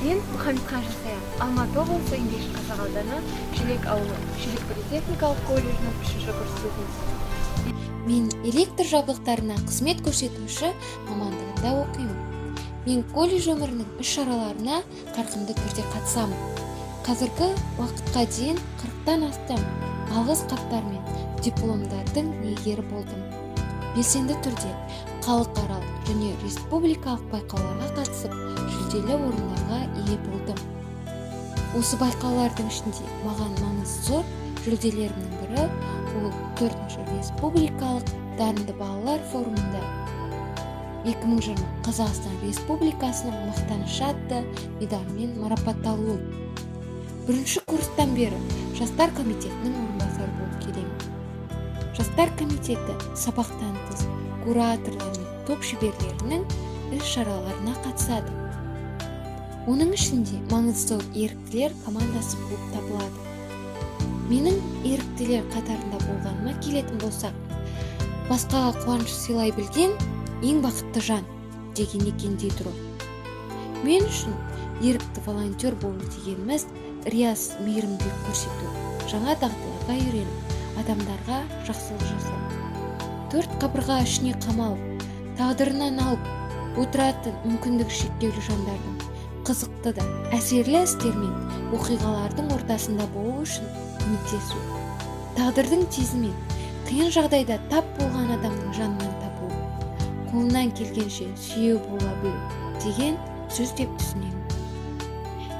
Мен Мұхаммедхан Жасаян, Алматы облысы, Еңбекшіқазақ ауданы, Шелек ауылы, Шелек политехникалық колледжінің үшінші курс студенті. Мен электр жабдықтарына қызмет көрсетуші мамандығында оқимын. Мен колледж өмірінің іс шараларына қарқынды түрде қатысамын. Қазіргі уақытқа дейін 40-тан астам алғыс хаттар мен дипломдардың иегері болдым. Белсенді түрде халықаралық және республикалық байқауларға қатысып, жүлделі орындарға ие болдым. Осы байқаулардың ішінде маған маңызы зор жүлделерімнің бірі ол төртінші республикалық дарынды балалар форумында 2020 «Қазақстан Республикасының мақтанышы» атты медальмен марапатталуым. Бірінші курстан бері жастар комитетінің орынбасары болып келемін. Жастар комитеті сабақтан тыс кураторлар мен топ шеберлерінің іс шараларына қатысады. Оның ішінде маңызды зор еріктілер командасы болып табылады. Менің еріктілер қатарында болғаныма келетін болсақ, басқаға қуаныш сыйлай білген ең бақытты жан деген екен Дидро. Мен үшін ерікті волонтер болу дегеніміз риясыз мейірімділік көрсету, жаңа дағдыларға үйреніп, адамдарға жақсылық жасау, төрт қабырға ішіне қамалып, тағдырынан алып отыратын мүмкіндігі шектеулі жандардың қызықты да әсерлі істер мен оқиғалардың ортасында болу үшін көмектесу, тағдырдың тезімен қиын жағдайда тап болған адамның жанынан табу, қолынан келгенше сүйеу бола білу деген сөз деп түсінемін.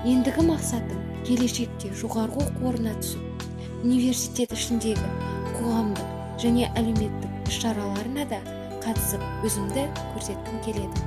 Ендігі мақсатым келешекте жоғарғы оқу орнына түсіп, университет ішіндегі қоғамдық және әлеуметтік іс шараларына да қатысып, өзімді көрсеткім келеді.